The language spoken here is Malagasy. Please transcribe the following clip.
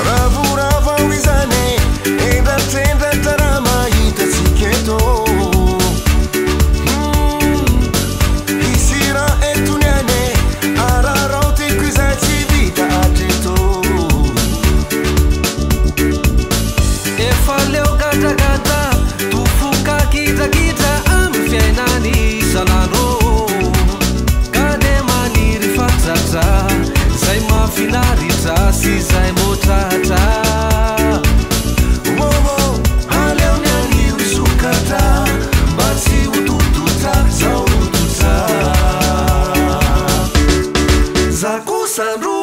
Ravoravo izany, endratendratra raha mahita antsika eto. Hisy raha eto ny any, araraotiko izay tsy vita hatreto. Efa leo gadragadra, tofoka gidragidra amin'ny fiainany isan'andro. Ka dia maniry fatratra, izay mahafinaritra sy izay motratra. Oh, oh, aleo ny anio hisokatra, mba tsy ho tototra zao rototra. Za kosa andro.